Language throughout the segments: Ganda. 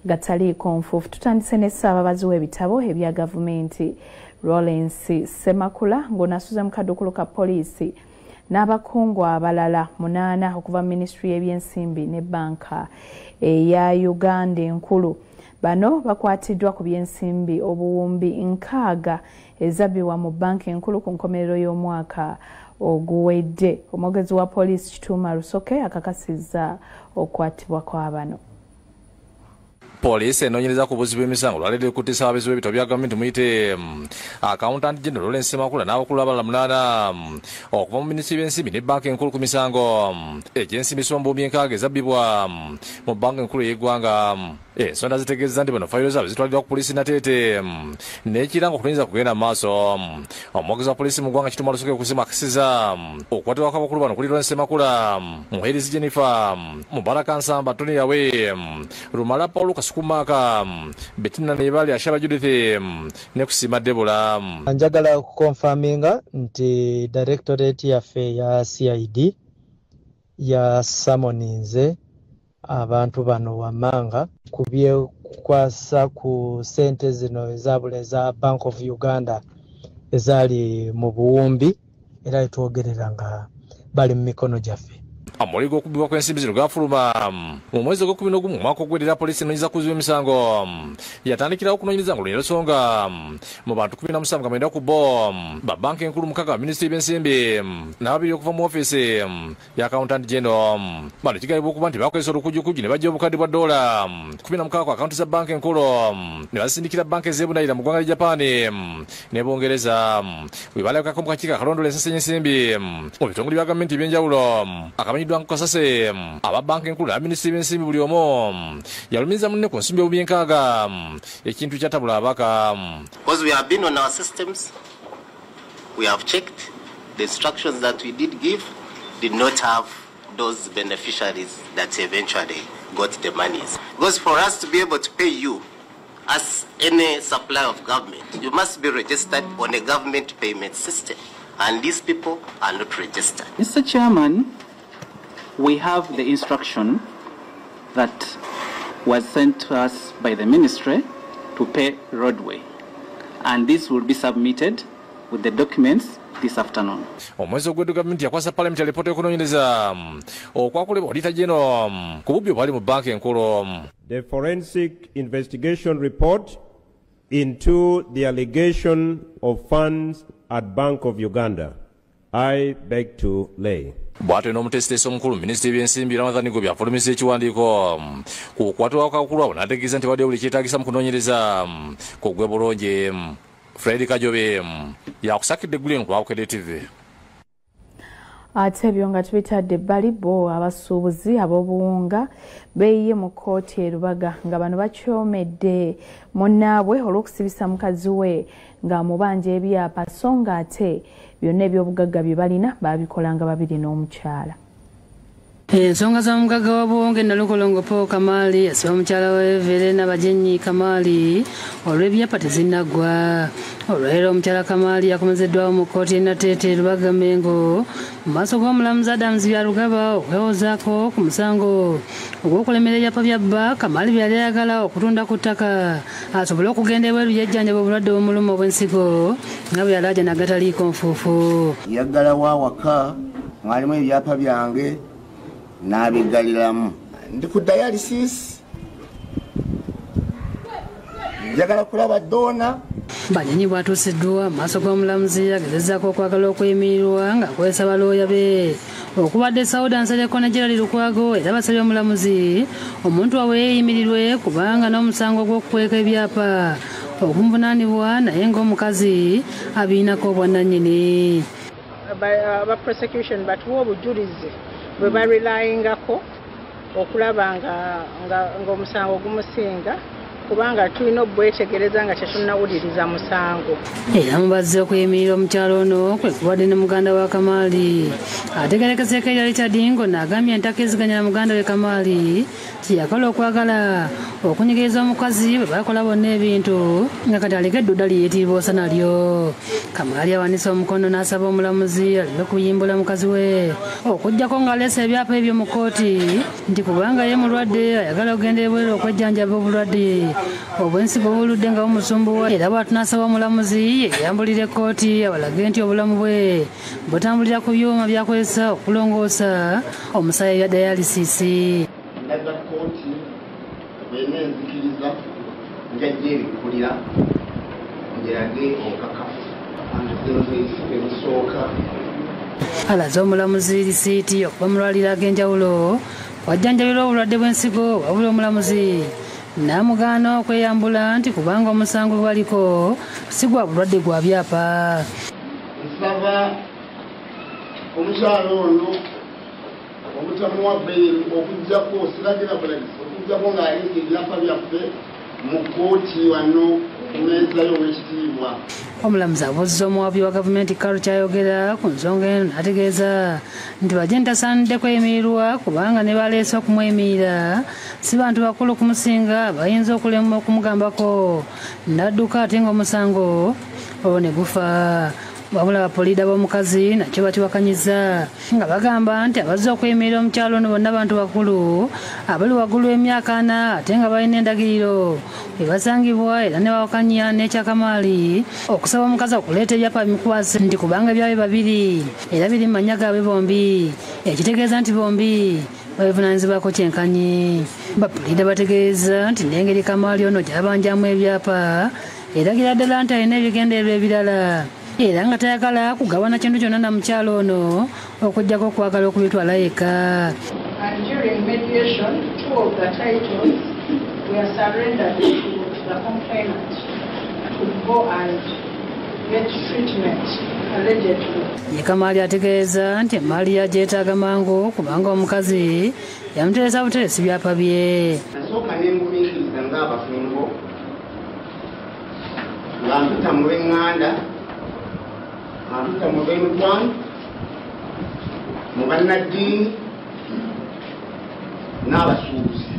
gataliiko nfuufu. Tutandise ne ssaababazi w'ebitabo ebya gavumenti Lawrence Ssemakula ng'onasuze mu kaduukulu ka poliisi n'abakungu abalala 8 okuva mu minisitule y'ebyensimbi ne banka eya Uganda enkulu. Bano bakwatiddwa ku byensimbi obuwumbi 60 ezabbibwa mu banka enkulu ku nkomerero y'omwaka oguwedde. Omwogezi wa poliisi Kituuma Rusoke akakasizza okukwatibwa kw'abano. Poliisi enoonyereza ku buzzi bw'emisango lwaleero ekutte ssaababazi w'ebitabo bya gavumenti muyite Accountant General Lawrence Ssemakula n'abakulu abalala 8 okuva mu minisitule y'ebyensimbi ne banka enkulu ku misango egy'ensimbi obuwumbi 60 ezabbibwa mu banka enkulu ey'eggwanga. Ensonda zitegeeza nti bano fayiro zaabwe zitwaliddwa ku poliisi Nateete n'ekiranga okunoonyereza kugenda mu maaso. Omwogezi wa poliisi mu ggwanga Kituuma Rusoke okusimakisiza okukwatibwa kw'abakulu bano kuli Lawrence Ssemakula, Muherezi Jennifer, Mubaraka Nsamba, Tony Yawe, Rumala Paul Kumaka, Bettina Nebali, Ashaba Judith ne Kusima Debora. Njagala okukonfaminga nti directorate yaffe ya CID ya summoninze abantu bano wammanga ku byekwasa ku ssente zino ezabula eza Bank of Uganda ezaali mu buwumbi, era etwogerera nga bali mu mikono gyaffe. Amawulire g'okubbibwa kw'ensimbi zino gafuluma mu mwezi ogw'okubi n'ogumu omwaka ogwedera. Poliisi enoonyereza ku bw'emisango yatandikirawo okunoonyereza nga Luniya Lusonga mu bantu 17 nga 9 ku bo ba banka enkulu, 6 minisitule y'ebyensimbi n'ababiri okuva mu ofiisi ya Accountant General. Bano kigambibwa okuba nti bakozesa olukujjukujju ne bajja obukadde bwa dola 16 ku akawunti za banka enkulu ne bazisindikira banka ez'ebunayira mu ggwanga lya Japan ne Bungereza, bwe balabikako mu kakiiko akalondola ensasa y'ensimbi mu bitongole bya gavumenti ebyenjawulo akamanyiddwa nkukasase. Aba banka enkulu n'aba minisitule y'ebyensimbi buli omu yalumiriza munne ku nsimbi obuwumbi 60, ekintu kyatabula ababaka. Because we have been on our systems, we have checked the instructions that we did give did not have those beneficiaries that eventually got the monies. Because for us to be able to pay you as any supply of government, you must be registered on a government payment system. And these people are not registered. Mr. Chairman, we have the instruction that was sent to us by the ministry to pay roadway. And this will be submitted with the documents this afternoon. Omwezi ogwedde gavumenti yakwasa palamenti alipoota y'okunoonyereza okwakolebwa Auditor General ku bubbi obwali mu banka enkulu. The forensic investigation report into the allegation of funds at Bank of Uganda, I beg to lay. Bw'atyo n'omuteesiteesi omukulu minisitule y'ebyensimbi Ramathan Ggoobi afulumisa ekiwandiiko ku kukwatibwa kw'abakulu abo n'ategeeza nti wadde buli kyetaagisa mu kunoonyereza ku gwe bulungi. Fred Kajobe yakusakidde eggulire ku Bukedde TV. Ate ebyo nga tubitadde ebbali, bo abasuubuzi ab'obuwunga beeyiye mu kkooti e Lubaga nga bano bakyomedde munnaabwe olw'okusibisa mukazi we ng'amubanja ebyapa, so nga ate byonna ebyobugagga bye balina baabikolanga babiri n'omukyala. Ensonga z'omugagga wa buwonge Nalukolongo Paul Kamali yasiba mukyala we Verena Bajenyi Kamali olw'ebyapa tezinnaggwa. Olwaleero omukyala Kamali yakomezeddwawo mu kkooti e Nateete Lubaga Mengo mu maaso g'omulamuzi Adams Byarugaba okwewozaako ku musango ogw'okulemera ebyapa bya bba Kamali byali ayagala okutunda ku ttaka asobole okugenda ebweru yejjanjaba obulwadde obumuluma obw'ensigo nga bwe yali ajja n'agataliiko nfuufu. Yaggalawo awaka mwalimu ebyapa byange n'abiggaliramu. Ndi ku dialysis, njagala kulaba donor. Banyonyi bw'atuusiddwa mu maaso g'omulamuzi agezezzaako okwagala okuyimirirwa ng'akozesa balooya be okubadde Sauda Nsereko ne Gerald Lukwago, era basabye omulamuzi omuntu waabwe yeeyimirirwe kubanga n'omusango gw'okukweka ebyapa ogumuvunaanibwa naye ng'omukazi abiinako obwannannyini. Aba prosecution batuwa obujulizi bwe barelyingako okulaba ng'omusango gumusinga. kubanga tulina obwetegereza nga tetunnawuliriza musango. Era mubazze okuyimirira omukyalo ono kwe kubadde ne muganda wa Kamali ategerekeseeko erya Richard Ngo n'agambye ntakkiriziganya na muganda we Kamali tiyakola okwagala okunyigiriza omukazi bwe bakola bonna ebintu nga kati aleka edduda liyitibwa nalyo. Kamali awanise omukono n'asaba omulamuzi aleme kuyimbula mukazi we okuggyako ng'aleese ebyapa ebyo mu kkooti nti kubanga ye mulwadde ayagala okugenda ebweru okwejjanjaba obulwadde obwensigo buludde nga bumusumbuwa, era bw'ati n'asaba omulamuzi yeyambulira ekkooti abalage nti obulamu bwe butambulira ku byuma by'akozesa okulongoosa omusaayi bya dialysis. Ndaga kkooti bw'ena enzikiriza njajja ebikulira ngirage obukakafu ebisooka. Alaze omulamuzi risiiti okuva mu malwaliro ag'enjawulo wajjanjabirwa obulwadde bw'ensigo, wabula omulamuzi n'amugaana okweyambula nti kubanga omusango gwaliko si gwa bulwadde gwa byapa. Nsaba omukyalo ono obutamuwa bbeeyi okuggyako siragira bulagisi okuggyako ng'aleese ebyapa byaffe mu kkooti wano ku mmeeza y'owekitiibwa. Omulamuzi abuuzizza omuwabi wa gavumenti Kalu kyayogera ku nsonga eno n'ategeeza nti Bageni tasaanidde kweyimirirwa kubanga ne baleese okumweyimirira si bantu bakulu kumusinga bayinza okulemwa okumugambako n'adduka ate ng'omusango olwo ne gufa. Wabula abapoliida b'omukazi nakyo bakiwakanyiza nga bagamba nti abazze okuyimirira omukyalo ono bonna bantu bakulu abali waggulu emyaka 40 ate nga balina endagiriro ebasangibwa, era ne bawakanya n'ekya Kamali okusaba omukazi okuleeta ebyapa bimukwase nti kubanga byabwe babiri era biri mu mannya gaabwe bombi, ekitegeeza nti bombi babivunaanyizibwako kyenkanyi. Bapoliida bategeeza nti n'engeri Kamali ono gy'abanjamu ebyapa eragira ddala nti alina ebigendererwa ebirala era nga tayagala kugabana kintu kyonna na mukyalo ono okuggyako okwagala okubitwala yekka. And during mediation, two of the titles were surrendered to the complainant to go and get treatment allegedly. Ye Kamali ategeeza nti emaali yagyetaaga mangu kubanga omukazi yamuteresa buteresi byapa bye. Nasooka ne ngumiikiriza ng'abafumbo nga mpita mu b'eŋŋanda, mpita mu b'emikwano, mu bannaddiini n'abasuubuzi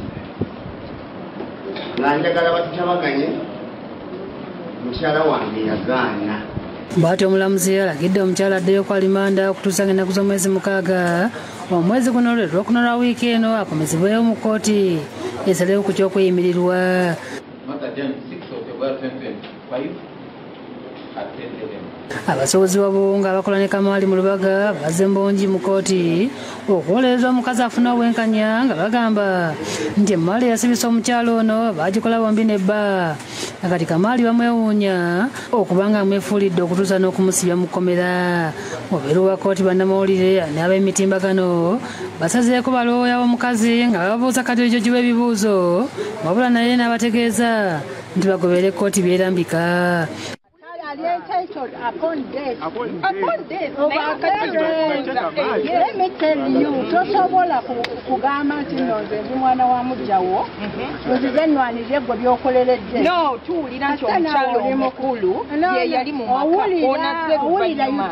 nga njagala batutabaganye, mukyala wange yagaana. Bw'atyo omulamuzi alagidde omukyala addeyo ku alimanda okutuusa ng'ennaku z'omwezi 6 omwezi guno lwe lwokuna lwa wiiki eno akomezebweyo mu kkooti esalewo ku ky'okweyimirirwa. Abasuubuzi b'obuwunga abakola ne Kamali mu Lubaga bazze mbungi mu kkooti okuwolereza omukazi afuna obwenkanya nga bagamba nti emaali eyasibisa omukyalo ono baagikola bombi ne bba. Kati Kamali bamwewuunya okubanga amwefuulidde okutuusa n'okumusibya mu kkomera. Obeeru wa kkooti bannamawulire n'ab'emitimbagano basazeeko balooya b'omukazi nga bababuuza Katijo giwe ebibuuzo, wabula naye n'abategeeza nti bagobere kkooti byerambika. Entitled upon death. Upon death. Let me tell you, tosobola kugamba nti nno nze ndi mwana wa muggyawo nzize nnwanirire gwe by'okoleredde. No, tuwulira nti omukyalo omukulu ye yali mu maka onazze luvannyuma.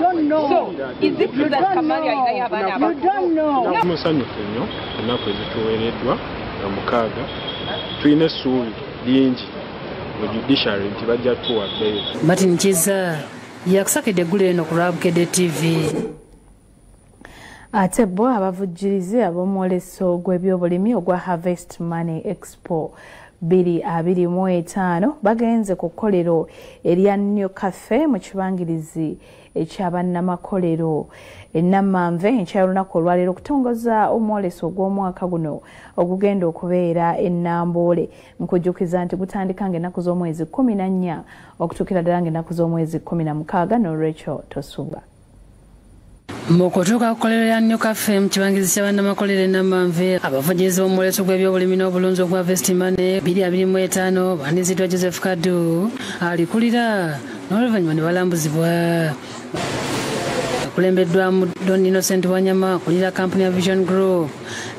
So, is it true that Kamali alinayo abaana abakulu? Musanyufu nnyo ennaku ezituweereddwa nga 6 tulina essuubi lingi mu judiciary nti bajja tuwa bail. Martin Kiza yakusakidde eggulo eno ku Lwabukedde TV. Ate bo abavujjirizi ab'omwoleso gw'ebyobulimi ogwa Harvest Money Expo 2025 bagenze ku kkolero erya New Cafe mu kibangirizi eky'abannamakolero Ennamanve enkya y'olunaku olwaleero okutongoza omwoleso ogw'omwaka guno ogugenda okubeera e Namboole. Nkujjukiza nti gutandika ng'ennaku z'omwezi 14 okutuukira ddala ng'ennaku z'omwezi 16, n'olwekyo tosubwa. Mu kutuuka ku kkolero lya New Cafe mu kibangirizi ky'abannamakolero e Namanve, abavujjirizi b'omwoleso gw'ebyobulimi n'obulunzi ogwa Harvest Money 2025 baaniziddwa Joseph Kaddu alikulira n'oluvannyuma ne balambuzibwa. Yakulembeddwamu Don Innocent Wanyama akulira kampuni ya Vision Group,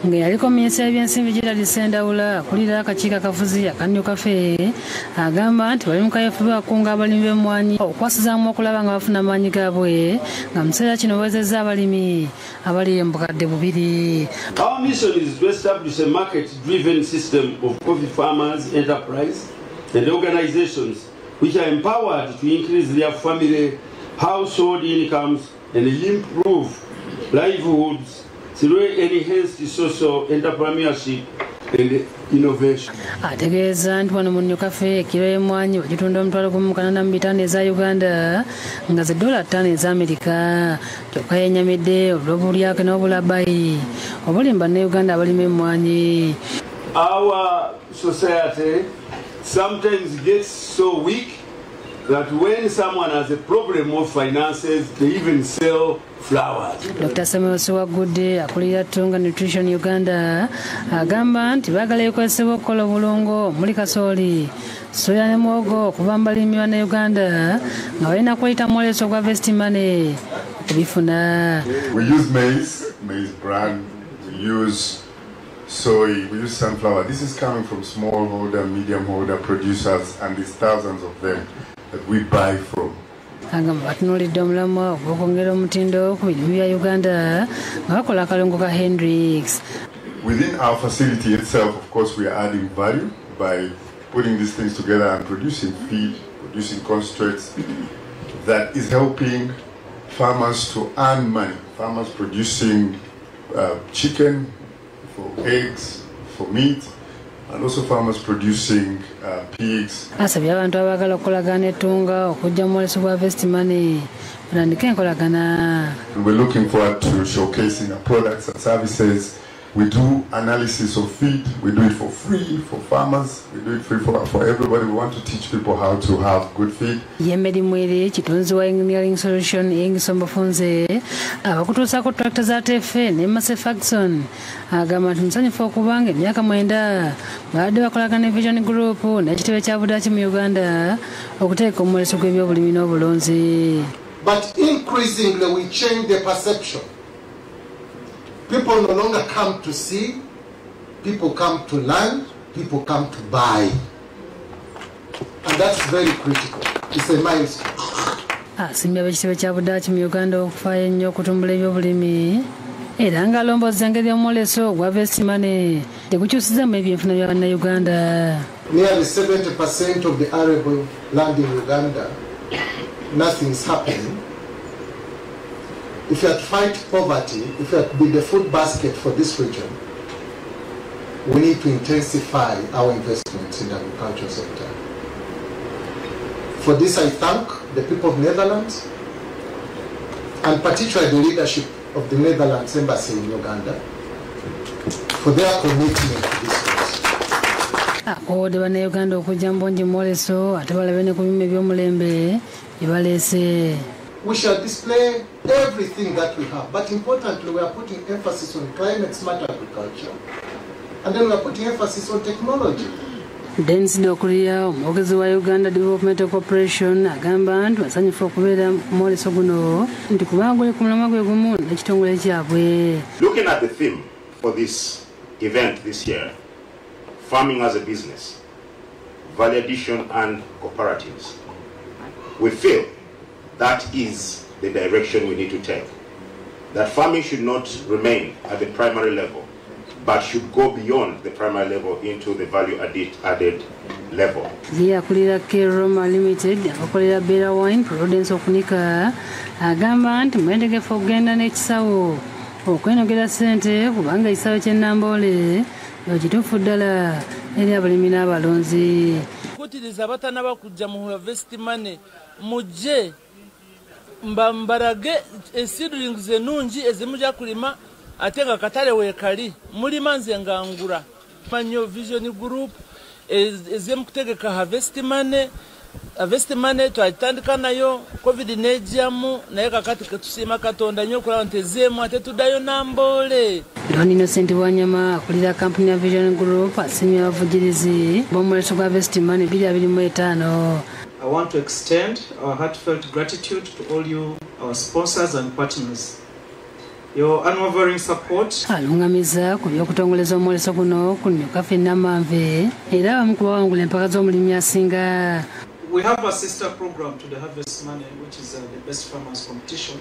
nga yaliko minisita y'ebyensimbi Gerald Ssendawula akulira akakiiko akafuzi aka NUCAFE agamba nti bali mu kaweefube akunga abalimi b'emmwanyi okwasizaamu okulaba nga bafuna amaanyi gaabwe, nga mu kiseera kino bawezezza abalimi abali mu 2000. Our mission is to establish a market-driven system of coffee farmers, enterprise and organizations which are empowered to increase their family household incomes and improve livelihoods through enhanced social entrepreneurship and innovation. Ategeeza nti wano mu NUCAFE ekiro y'emmwanyi bagitunda 1,085 eza Uganda nga ze $5 eza Amerika. Kyokka yennyamidde olw'obulyake n'obulabayi obuli mu bannayuganda abalima emmwanyi. Our society sometimes gets so weak that when someone has a problem of finances, they even sell flowers. Dr. Samuel Siwagudde akulira Tunga Nutrition Uganda agamba nti baagala ebikozesebwa okukola obulungo omuli kasooli, soya ne muwogo okuva mu balimi bannayuganda nga balina kweyita mwoleso gwa Harvest Money okubifuna. We use maize, maize bran, we use soy, we use sunflower. This is coming from smallholder, medium holder producers, and there's thousands of them that we buy from. Agamba batunuulidde omulamwa ogw'okwongera omutindo ku birime bya Uganda nga bakola akalungu ka Hendrix. Within our facility itself, of course, we are adding value by putting these things together and producing feed, producing concentrates that is helping farmers to earn money. Farmers producing chicken for eggs, for meat, and also farmers producing pigs. Asabye abantu abaagala okukolagana ettunga okujja mu mwoleso gwa Harvest Money batandike enkolagana. We're looking forward to showcasing our products and services. We do analysis of feed. We do it for free for farmers. We do it free for everybody. We want to teach people how to have good feed. Ye Mary Mwere kitunzi wa Engineering Solution ey'engisombo funze abakutuusaako tractor za Tefe ne Massey Ferguson agamba nti musanyufu okubanga emyaka 9 babadde bakolagana ne Vision Group n'ekitebe kya Budaaki mu Uganda okuteeka omwoleso gw'ebyobulimi n'obulunzi. But increasingly we change the perception. People no longer come to see, people come to learn, people come to buy. And that's very critical. It's a milestone. Asiimye ab'ekitebe kya Budaaki mu Uganda okufaayo ennyo okutumbula ebyobulimi era ng'alomboza engeri omwoleso ogwa Harvest Money tegukyusizaamu ebyenfuna bya bannayuganda. Nearly 70% of the arable land in Uganda, nothing's happening. If you are to fight poverty, if you are to be the food basket for this region, we need to intensify our investments in the agricultural sector. For this, I thank the people of Netherlands, and particularly the leadership of the Netherlands Embassy in Uganda, for their commitment to this cause. Akoowodde bannayuganda okujja mu bungi mu mwoleso ate balabe ne ku byuma eby'omulembe bye baleese. We shall display everything that we have, but importantly, we are putting emphasis on climate smart agriculture, and then we are putting emphasis on technology. Dennis Dokuria omwogezi wa Uganda Development Corporation agamba nti basanyufu okubeera mu mwoleso guno nti kubanga guli ku mulamwa gwe gumu n'ekitongole kyabwe. Looking at the theme for this event this year, farming as a business, value addition and cooperatives, we feel that is the direction we need to take. That farming should not remain at the primary level, but should go beyond the primary level into the value added level. Ye akulira K Roma Limited abakolera Bella Wine Prudence Okunika agamba nti mwetegefu okugenda n'ekisawo okwenogera ssente kubanga ekisawo ky'e Namboole ekituufu ddala eri abalimi n'abalunzi. Kutiriza abatanaba kujja mu Harvest Money mujje mbarage seedlings ennungi ezimujja kulima ate nga katale weekali mulima nze nga ngula manyo Vision Group ezemu kutegeka Harvest Money. Harvest Money twatandika nayo COVID nejjamu, naye kakati ketusiima Katonda nnyo okulaba nti ezzeemu ate tuddayo Namboole. Don Innocent Wanyama akulira kampuni ya Vision Group asiimye abavujjirizi b'omwoleso gwa Harvest Money 2025. I want to extend our heartfelt gratitude to all you, our sponsors and partners. Your unwavering support. Alungamiza ku by'okutongoleza omwoleso guno ku Newcafe Namanve era abamu ku bawangula empaka z'omulimi asinga. We have a sister program to the Harvest Money, which is the Best Farmers Competition.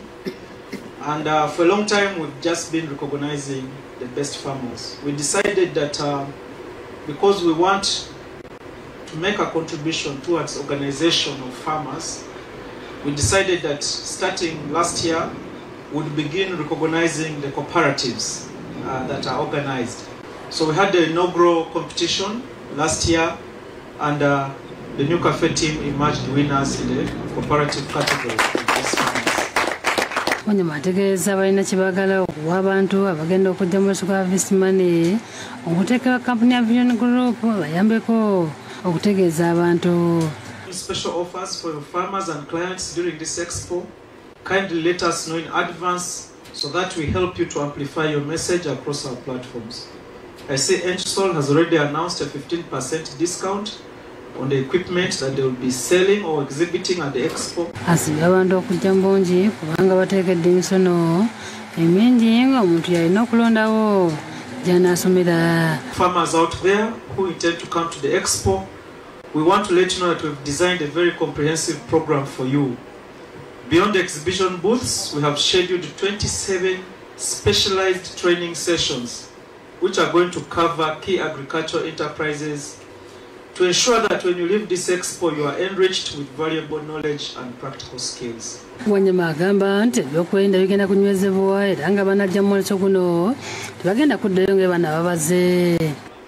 And for a long time, we've just been recognizing the best farmers. We decided that because we want to make a contribution towards organization of farmers, we decided that starting last year, we'd begin recognizing the cooperatives that are organized. So we had the inaugural competition last year, and the New Cafe team emerged winners in the cooperative category. Wanyama ategeeza balina kye baagala okuwa abantu abagenda okujja mu mwoleso gwa Harvest Money okuteekebwa kampuni ya Vision Group bayambeko okutegeeza abantu. Special offers for your farmers and clients during this expo. Kindly let us know in advance so that we help you to amplify your message across our platforms. I see Enchsol has already announced a 15% discount on the equipment that they will be selling or exhibiting at the expo. Asibye abantu okujja mu bungi kubanga bateekedde emisono emingi ng'omuntu yalina okulondawo gy'anaasomera. Farmers out there who intend to come to the expo, we want to let you know that we've designed a very comprehensive program for you. Beyond the exhibition booths, we have scheduled 27 specialized training sessions which are going to cover key agricultural enterprises to ensure that when you leave this expo, you are enriched with valuable knowledge and practical skills. Wanyama agamba nti ebyokwerinda bigenda kunywezebwa era nga banajja mu mwoleso guno tebagenda kuddayo nga bana babaze.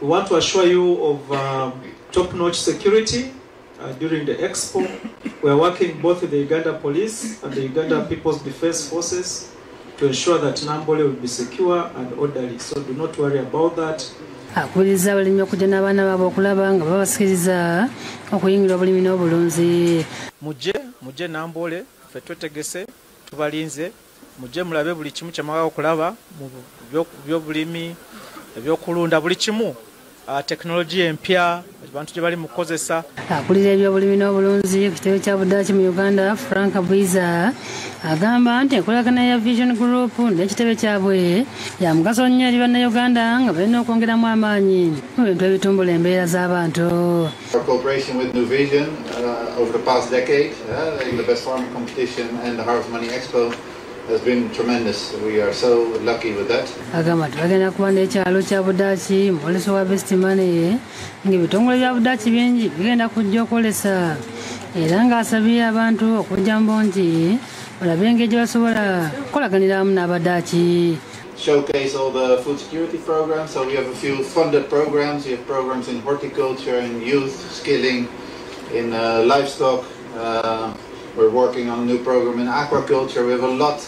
We want to assure you of top-notch security during the expo. We are working both with the Uganda Police and the Uganda People's Defense Forces to ensure that Namboole will be secure and orderly. So do not worry about that. Akubiriza abalimi okujja n'abaana baabwe okulaba nga babasikiriza okuyingira obulimi n'obulunzi. Mujje Namboole, ffe twetegese, tubalinze, mujje mulabe buli kimu kye mwagala okulaba mu byobulimi, ebyokulunda, buli kimu. Tekinologiya empya abantu gye bali mu kukozesa. Akulira ebyobulimi n'obulunzi ku kitebe kya Budaaki mu Uganda, Frank Bwiza, agamba nti enkolagana ya Vision Group n'ekitebe kyabwe ya mugaso nnyo eri Bannayuganda nga balina okwongeramu amaanyi mu bintu ebitumbula embeera z'abantu. Our cooperation with New Vision over the past decade, in the Best Farmer Competition and the Harvest Money Expo, has been tremendous. We are so lucky with that. Agamba nti bagenda kuba n'ekyalo kya Budaaki mu mwoleso wa Harvest Money ng'ebitongole bya Budaaki bingi bigenda kujja okwolesa era ng'asabye abantu okujja mu bungi olabe engeri gye basobola kukolaganira wamu n'Abadaaki. Showcase all the food security programs. So we have a few funded programs. We have programs in horticulture, in youth skilling, in livestock. We're working on a new program in aquaculture. We have a lot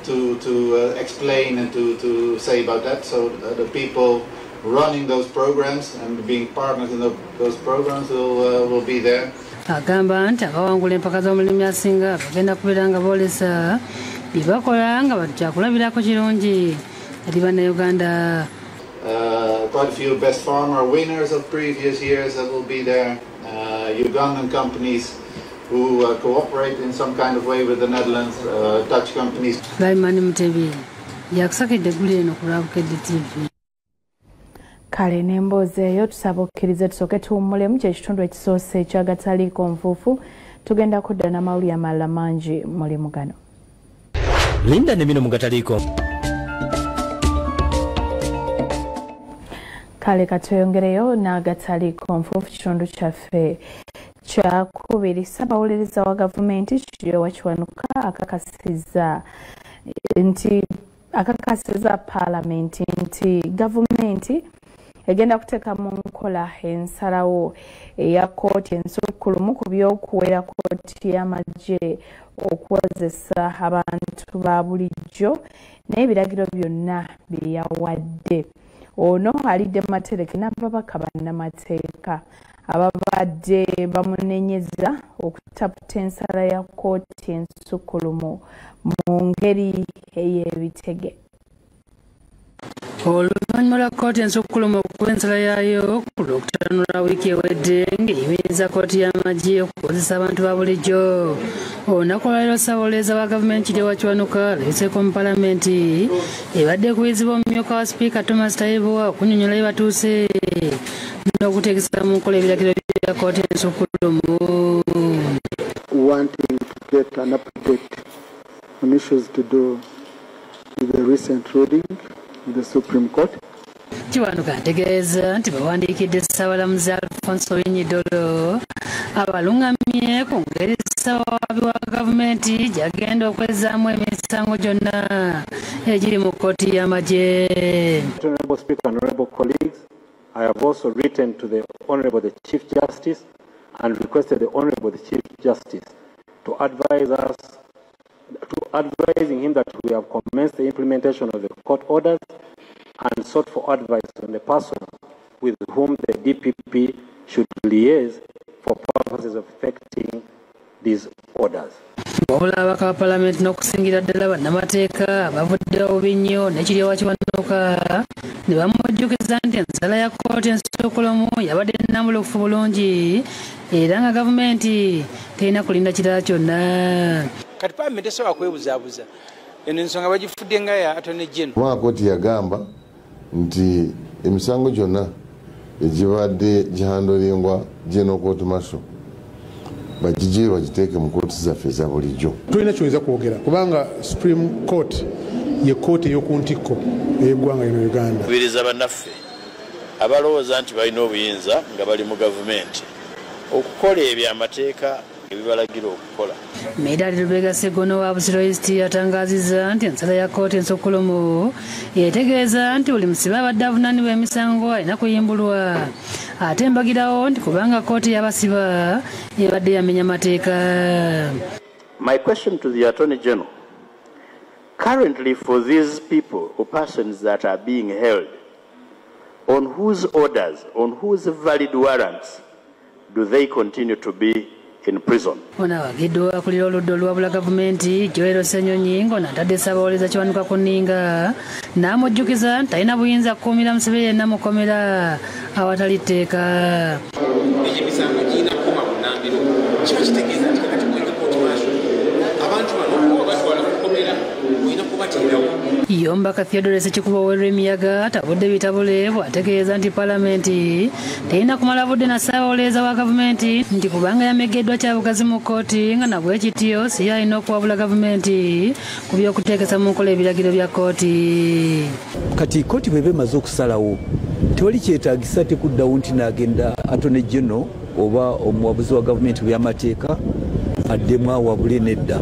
to explain and to say about that. So the people running those programs and being partners in those programs will be there. Agamba nti abawangula empaka z'omulimi asinga bagenda kubeera nga boolesa bye bakola nga kyakulabirako kirungi eri Bannayuganda. Quite a few best farmer winners of previous years that will be there. Ugandan companies who cooperate in some kind of way with the Netherlands, Dutch companies. Laimani Mutebi, yakusakedde eggulire eno ku Lwabukedde TV. Kale n'emboozi eyo tusaba okkirize tusooke tuwummulemu kyekitundu ekisoose ekyagataliiko nfuufu. Tugenda kudda n'amawulire amalala mangi mulimu gano. Linda ne bino mu gataliiko. Kale katweyongereyo n'agataliiko nfuufu kitundu kyaffe kyakubiri. Ssaabawuliriza wa gavumenti Kiryowa Kiwanuka akakasizza paalamenti nti gavumenti egenda kuteeka mu nkola ensalawo eya kkooti ensukkulumu ku by'okuwera kkooti y'amagye okuwozesa abantu ba bulijjo n'ebiragiro byonna bye yawadde. Ono alidde mu matereke n'ababaka bannamateeka. Ababadde bamunenyeza okutaputa ensala ya kkooti ensukkulumu mu ngeri ey'ebitege. Oluvannyuma lwa kkooti ensukkulumu okuwa ensala yaayo ku Lwokutaano lwa wiiki ewedde ng'eyimiriza kkooti y'amagye okukozesa abantu ba bulijjo. Olunaku olwaleero Ssaabawolereza wa gavumenti Kiryowa Kiwanuka alabiseeko mu Palamenti ebadde ekubizibwa omumyuka wa Sipiika Thomas Tayebwa okunnyonnyola bye batuuse n'okuteekesa mu nkola ebiragiro bya kkooti ensukkulumu. Wanting to get an update on issues to do with the recent ruling of the Supreme Court. Kiwanuka ategeeza nti bawandiikidde Ssaabalamuzi Alfonso Owiny-Dollo abalungamye ku ngeri ssabawaabi wa gavumenti gy'agenda okwezzaamu emisango gyonna egiri mu kkooti y'amagye. Honorable Speaker, honorable colleagues, I have also written to the Honorable the Chief Justice and requested the Honorable the Chief Justice to advise us, to advising him that we have commenced the implementation of the court orders and sought for advice on the person with whom the DPP should liaise for purposes of effecting these orders. Wabula ababaka ba Palamenti n'okusingira ddala bannamateeka bavuddewo bubi nnyo ne Kiryowa Kiwanuka ne bamujjukiza nti ensala ya kkooti ensukkulumu yabadde nnambulukufu bulungi era nga gavumenti terina kulinda kirala kyonna. Kati Palamenti esobola kwebuzaabuza eno ensonga bagifudde nga ya Attorney General. Kubanga kkooti yagamba nti emisango gyonna egibadde gihandolingwa General Court Martial bagigye bagiteeke mu kkooti zaffe eza bulijjo. Tulina kyoyinza kwogera kubanga Supreme Court ye kkooti ey'oku ntikko ey'eggwanga lino Uganda. Kubiriza bannaffe abalowooza nti balina obuyinza nga bali mu gavumenti okukola ebyo amateeka ebibalagira okukola. Medard Lubega Sseggona wa Busiro East atangaazizza nti ensala ya kkooti ensukkulumu etegeeza nti buli musibe abadde avunaanibwa emisango alina kuyimbulwa, ate mbagirawo nti kubanga kkooti y'abasiba ebadde yamenya mateeka. My question to the Attorney General, currently for these people or persons that are being held, on whose orders, on whose valid warrants do they continue to be in prison? Ono awagiddwa akulira oludda oluwabula gavumenti Joel Ssenyonyi ng'ono atadde Ssaabawolereza Kiwanuka ku nninga n'amujjukiza nti talina buyinza kukuumira musibe yenna mu kkomera awatali tteeka. Emisango girina kukoma bunnambiro, kiba kitegeeza nti kakati mwenga kkooti maaso abantu bano oba batwala mu kkomera olina kubateerawo. Ye omubaka Theodore Ssekikubo ow'Emiyaga atabudde bitabule bw'ategeeza nti Palamenti terina kumala budde na Ssaabawolereza wa gavumenti nti kubanga yamegeddwa kyabugazi mu kkooti nga nabwe kityo si y'alina okuwabula gavumenti ku by'okuteekesa mu nkola ebiragiro bya kkooti. Kati kkooti bw'eba emaze okusalawo tewali kyetaagisa tekuddawo nti n'agenda Attorney General oba omuwabuzi wa gavumenti by'amateeka addemu awabule nedda.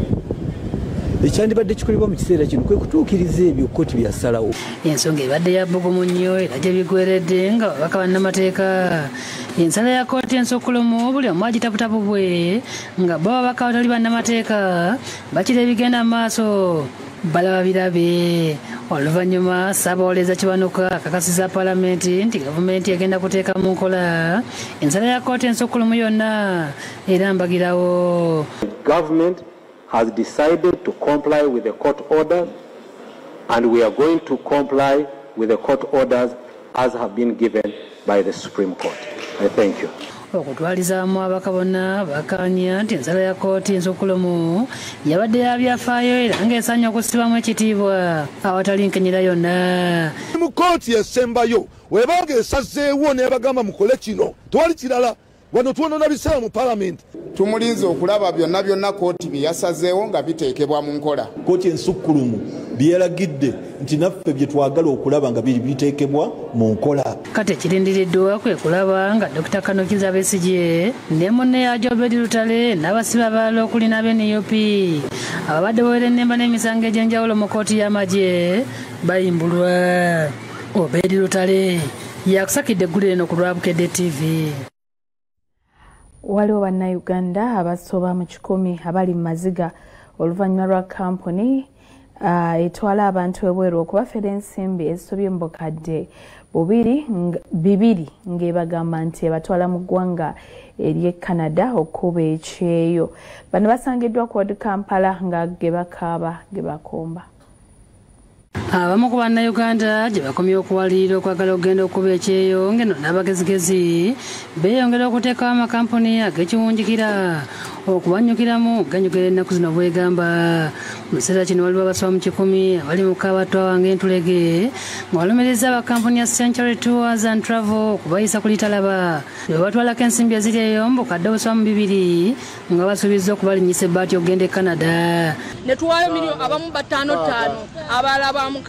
Ekyandibadde kikolebwa mu kiseera kino kwe kutuukiriza ebyo kkooti byasalawo. Ensonga ebadde ya bbugumu nnyo era gye bigweredde nga babaka bannamateeka ensala ya kkooti ensukkulumu buli omu agitaputapu bwe nga bo ababaka abatali bannamateeka bakira ebigenda mu maaso balaba birabe. Oluvannyuma Ssaabawolereza Kiwanuka akakasizza Palamenti nti gavumenti egenda kuteeka mu nkola ensala ya kkooti ensukkulumu yonna era mbagirawo. Government has decided to comply with the court orders, and we are going to comply with the court orders as have been given by the Supreme Court. I thank you. Okutwalizaamu ababaka bonna bakkaanya nti ensala ya kkooti ensukkulumu yabadde ya byafaayo era ng'esaanye okussibwamu ekitiibwa awatali nkenyera yonna. Mu kkooti esembayo webanga esazeewo n'ebagamba mukole kino, tewali kirala. Wano tuwonona biseera mu Palamenti. Tumulinze okulaba byonna byonna kkooti bye yasazeewo nga biteekebwa mu nkola. Kkooti ensukkulumu byeragidde nti naffe bye twagala okulaba nga biteekebwa mu nkola. Kati ekirindiriddwa kwe kulaba nga Dr. Kano Kizza Besigye ne munne Obed Lutale n'abasibe abalala okuli n'aba NUP ababadde bawerennemba n'emisango egy'enjawulo mu kkooti y'amagye bayimbulwa. Obed Lutale yakusakidde eggulire eno ku lwa Bukedde TV. Waliwo bannayuganda abasoba mu 100 abali mu maziga oluvannyuma lwa kampuni etwala abantu ebweru okubafera ensimbi ezisobye mu bukadde bibiri ng'ebagamba nti ebatwala mu ggwanga ery'e Canada okuba ekyeyo. Bano basangiddwa ku Old Kampala nga ge bakaaba ge bakomba. Abamu ku bannayuganda gye bakomye okuwalirira okwagala okugenda okuba ekyeyo ng'eno n'abagezigezi beeyongera okuteekawo amakampuni ag'ekiwunjikira okubanyukiramu ganyukira ennaku zino bwegamba. Mu kiseera kino waliwo abasoba mu 100 abali mu kabatwa ng'entulege nga balumiriza abakampuni ya Century Tours and Travel okubayisa ku litalaba bwe batwalako ensimbi eziri eyo mu bukadde obusoba mu 2 nga basuubizza okubalinnyisa ebbaati okugenda e Canada. Ne tuwaayo miliyoni abamu 5 abalala ba 6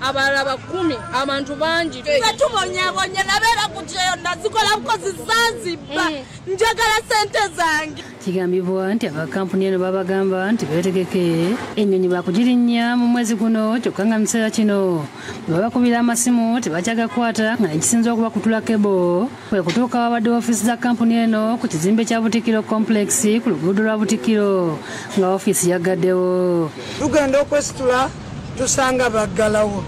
abalala ba 10 abantu bangi. Batubonyabonya nabeera ku kyeyo nazikola bukozi Zanzibar, njagala ssente zange. Kigambibwa nti abakampuni eno babagamba nti beetegeke ennyonyi bakugirinnya mu mwezi guno, kyokka nga mu kiseera kino bwe babakubira amasimu tebakyagakwata nga ekisinza okubakutula kebo kwe kutuuka wabadde ofiisi za kampuni eno ku kizimbe kya Butikiro Complex ku luguudo lwa Butikiro nga ofiisi yaggaddewo. Tugenda okwesitula tusanga baggalawo,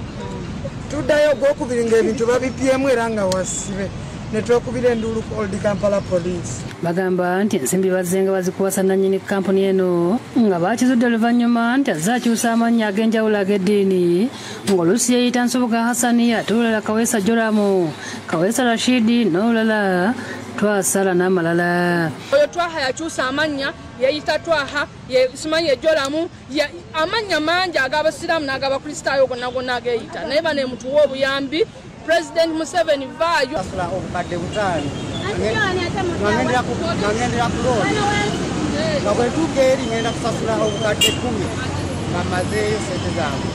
tuddayo ogwokubiri ng'ebintu babibyemu era nga wasibe ne twekubira enduulu ku Old Kampala Police. Bagamba nti ensimbi bazzenga bazikuwasa nannyini kampuni eno nga bakizudde oluvannyuma nti azze akyusa amannya ag'enjawulo ag'eddiini ng'oluusi yeeyita Nsubuga Hassani ate olulala Kaweesa Joramu, Kaweesa Rashidi n'olulala Twasala n'amalala. Oyo Twaha yakyusa amannya yeeyita Twaha, simanyi Joramu, amannya mangi ag'Abasiraamu n'ag'Abakristaayo gonna gonna ageeyita, naye bano mutuwe obuyambi. President Museveni vaayo. Obukadde 5 nga ku looni nga bwe ntuuka eri ngenda kusasula obukadde 10 nga mmazeeyo ssente zange.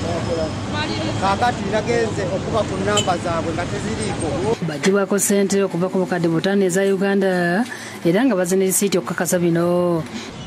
Kaakati nagenze okuba ku nnamba zaabwe nga teziriiko. Bagibwako ssente okuva ku bukadde 5 eza Uganda era nga bazina risiiti okukakasa bino.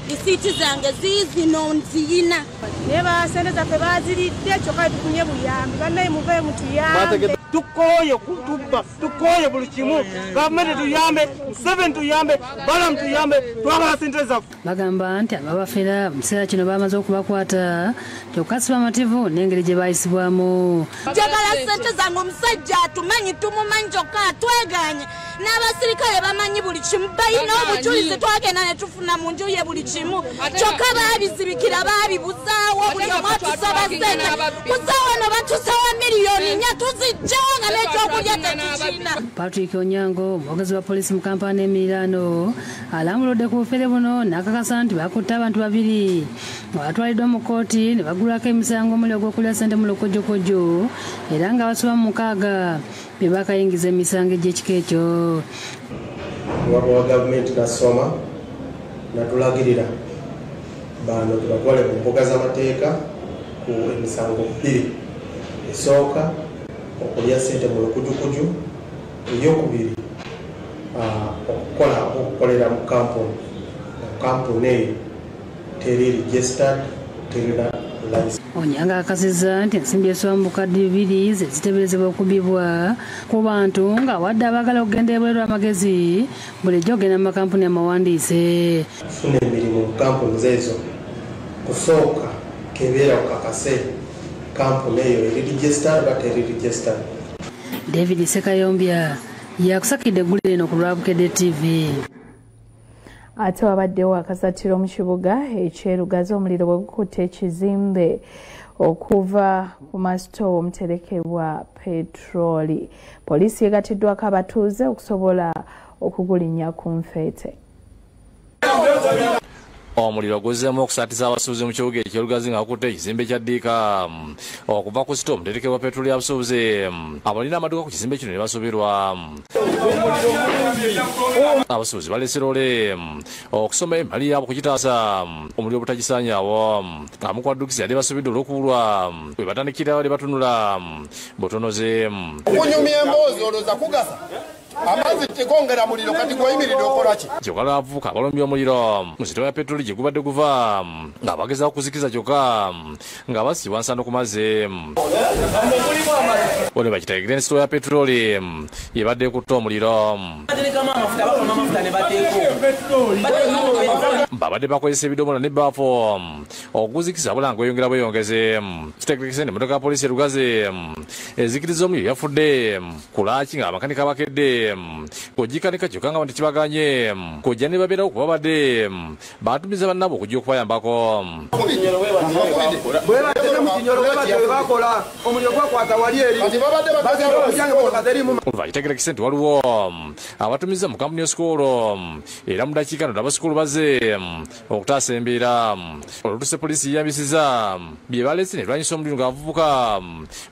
Risiiti zange ziizino nziyina. Naye basente zaffe baziridde kyokka tufunye buyambi, bannaye muveeyo mutuyambe. Tukooye kutubba, tukooye buli kimu. Gavumenti tuyambe, Museveni tuyambe, Balaam tuyambe, twagala ssente zaffe. Bagamba nti ababafera mu kiseera kino bamaze okubakwata kyokka si bamativu n'engeri gye bayisibwamu. Njagala ssente zange, omusajja atumanyi tumumanyi kyokka atweganye n'abasirikale bamanyi buli kimu, balina obujulizi, twagenda ne tufuna mu nju ye buli kimu kyokka baabizibikira baabibuzaawo, buli omu atusaba ssente. Ku ssaawa eno batusaba miliyoni 4 tuzijjawo nga n'ekyokulya tetukirina. Patrick Onyango, omwogezi wa poliisi mu Kampala n'emiriraano, alambuludde ku bufere buno n'akakasa nti bakutte abantu 2 nga batwaliddwa mu kkooti ne bagulwako emisango omuli ogw'okulya ssente mu lukojjokojjo era nga basoba mu 6 be bakayingiza emisango egy'ekika ekyo. Omubaka wa gavumenti nasoma natulagirira bano tubatwale mu mbuga z'amateeka ku emisango 2. Esooka okulya ssente mu lukujukuju, eyokubiri okukola okukolera mu kampuni. Kampuni eyo teri registered, terina license. Onyango akakasizza nti ensimbi esoba mu bukadde 2 ze ziteeberezebwa okubbibwa ku bantu nga wadde abaagala okugenda ebweru amagezi bulijjo ogenda mu makampuni amawandiise. Kufuna emirimu mu kampuni ezo kusooka kebeera okakase kampuni eyo eri registered oba teri registered. David Sekayombya yakusakidde eggulire eno ku lwa Bukedde TV. Ate wabaddewo akasattiro mu kibuga eky'e Lugazi omuliro bwe gukutte ekizimbe okuva ku masitoowa omuterekebwa petroli. Poliisi yeegatiddwako abatuuze okusobola okugulinnya ku nfeete. Omuliro guzzeemu okusaatiza abasuubuzi mu kibuga eky'e Lugazi nga gukutte ekizimbe kya ddiika okuva ku sitoowa omuterekebwa petroli y'abasuubuzi. Abalina amaduuka ku kizimbe kino ne basuubirwa. Abasuubuzi baleese loole okusoma emmali yaabwe okugitaasa omuliro obutagisaanyaawo. Abamu ku badduukirize yali basuubiddwa olw'okubulwa bwe batandikirawo ne batunula butonoze. Okunyumya emboozi olowooza kugasa amazzi tegongera muliro, kati gw'oyimiridde okola ki? Kyokka lwavuka abalumbye omuliro mu sitoowa ya petroli gye gubadde guva nga bagezaako kuzikiza kyokka nga basibwa nsano ku mazzi. Ono bakitegedde ne sitoowa ya petroli ebadde ekutte omuliro. Babadde bakozesa ebidomola n'ebbaafu okuguzikiza wabula nga gweyongera bweyongeze. Kitegeerekese nti emmotoka ya poliisi e Lugazi ezikiriza omuliro yafudde ku laaki nga abakanika bakedde kugikanika kyokka nga tekibaganye kujja ne babeerawo kuba babadde batumiza bannaabwe okujja okubayambako. Kitegeerekese nti waliwo abatumiza mu kampuni y'esukulu era mu dakiika nno abasukulu bazze okutaasa embeera. Olutuuse poliisi yeyambisizza bye baleese ne lwanyisa omuliro ng'abavubuka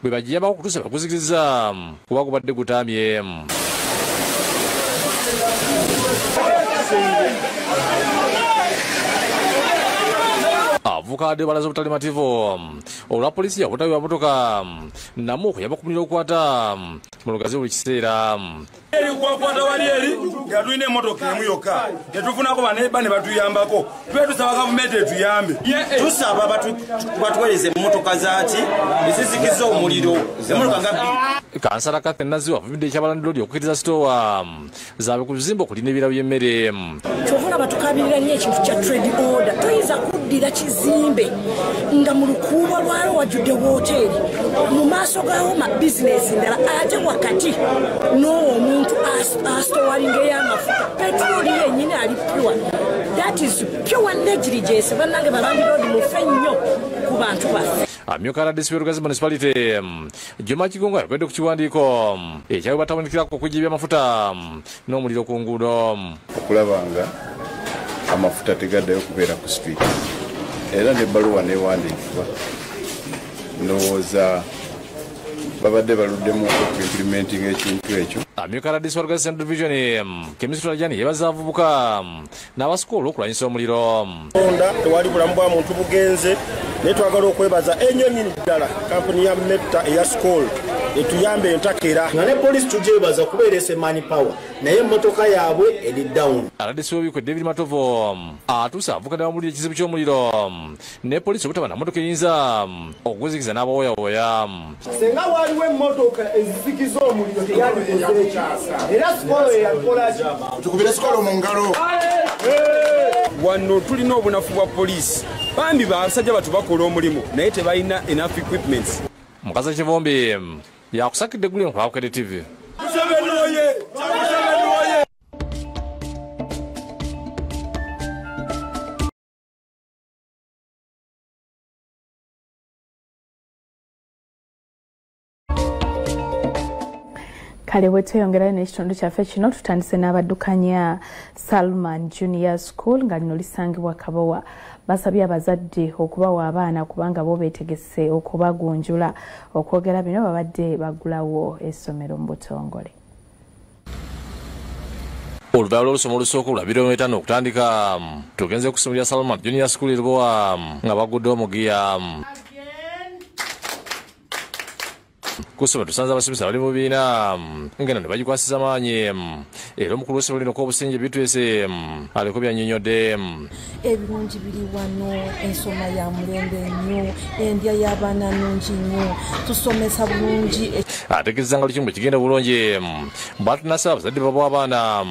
bwe bagiyambako okutuusa bakuzikiriza kuba gubadde gutaamye. Abavubuka balaze obutali mativu olwa poliisi obutabi bwa mmotoka namu okuyamba ku muliro okukwata mu Lugazi buli kiseera. Kwakwata wali eri nga tulina emmotoka emu yokka tetufunako baneiba ne batuyambako. Tube tusaba gavumenti etuyambe. Tusaba batuweereze emmotoka zaaki ezizikiza omuliro, emmotoka nga bbiri. Kansala Catherine Naziwa avumidde ekyabalandiroodi okukkiriza sitoowa zaabwe ku bizimbe okulina ebirabo by'emmere. Kyova olaba tukabirira nnyo ekintu kya trade order. Toyinza kuddira kizimbe nga mu lukuubo lwayo wajjudde wooteeri, mu maaso gaawo ma bizinesi ndala, ate wakati n'owo omuntu asitowalinga ey'amafuta petulooli yennyini ali pure. That is pure negligence. Bannange balandiroodi mufe nnyo ku bantu baffe. Amyuka RDC w'e Lugazi Municipality Juma Kigongo ayogedde ku kiwandiiko ekyabwe batawandikirako okujja ebyamafuta n'omuliro ku nguudo. Okulaba nga amafuta tegaddayo kubeera ku street era n'ebbaluwa n'ewandiikibwa, ndowooza babadde baluddemu okuimplementinga ekintu ekyo. Amyuka RDC wa Lugazi Central Division Kemisi Tulajani yeebaza abavubuka n'abasukulu okulwanyisa omuliro. Onda tewali bulamu bwa muntu bugenze, naye twagala okwebaza ennyo nnyini ddala kampuni ya Metta eya Skol etuyambe entakera. Nga ne poliisi tugyebaza kubeeresa man power, naye emmotoka yaabwe eri down. RDC w'Ebikwe David Matovu atuuse abavubuka ne bamulira ekizibu ky'omuliro ne poliisi obutaba na mmotoka eyinza okuguzikiza n'abawoyawoya. Singa waliwo emmotoka ezizikiza omuliro teyandikoze ekyo, era Skol eyakola ki? Tukubire Skol mu ngalo. Wano tulina obunafu bwa poliisi. Bambi basajja batu bakola omulimu naye tebalina enough equipment. Mukazi Kivumbi yakusakidde eggulire ku Bukedde TV. Museveni oye! Museveni oye! Kale bwe tweyongerayo n'ekitundu kyaffe kino, tutandise n'abaddukanya Salman Junior School nga lino lisangibwa Kabowa. Basabye abazadde okubawa abaana kubanga bo beetegese okubagunjula. Okwogera bino babadde baggulawo essomero mu butongole. Oluvannyuma lw'olusoma olusooka olwa 2005 okutandika, tugenze ku ssomero lya Salman Junior School e Lubowa nga bagudde omugiya. Ku ssomero tusanze abasomesa bali mu bibiina ngeno ne bagikwasiza maanyi, era omukulu w'essomero lino Kobusingye Bitwese aliko byannyonnyodde. Ebirungi biri wano, ensoma ya mulembe nnyo, endya y'abaana nnungi nnyo, tusomesa bulungi. Ategeezezza nga buli kimu bwe kigenda bulungi, bw'atunasaba abazadde babawa abaana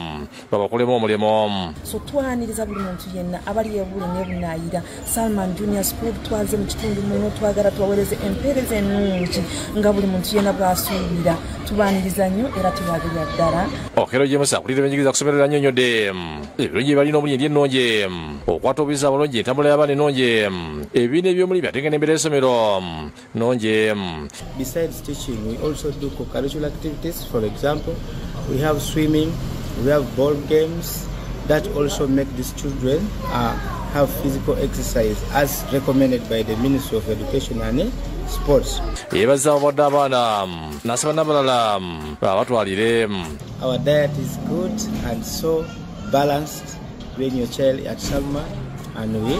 babakolemu omulimu. So twaniriza buli muntu yenna abali ebule n'ebunaayira. Salman Junior School twaze mu kitundu muno, twagala tubaweereze empeereza ennungi nga buli muntu yenna bw'asuubira. Tubaaniriza nnyo era tubagirira ddala. Okero James akulira ebyenjigiriza ku ssomero lyannyonnyodde ebirungi bye balina omuli endya ennungi, okukwata obuyizi abalungi, entambula y'abaana ennungi, ebibiina eby'omulimu ate nga n'embeera y'essomero nnungi. Besides teaching, we also do co-curricular activities. For example, we have swimming, we have ball games that also make these children have physical exercise as recommended by the Ministry of Education and Sports. Yeebaza abadde abaana n'asaba n'abalala babatwalire. Our diet is good and so balanced. Bring your child at Salma and we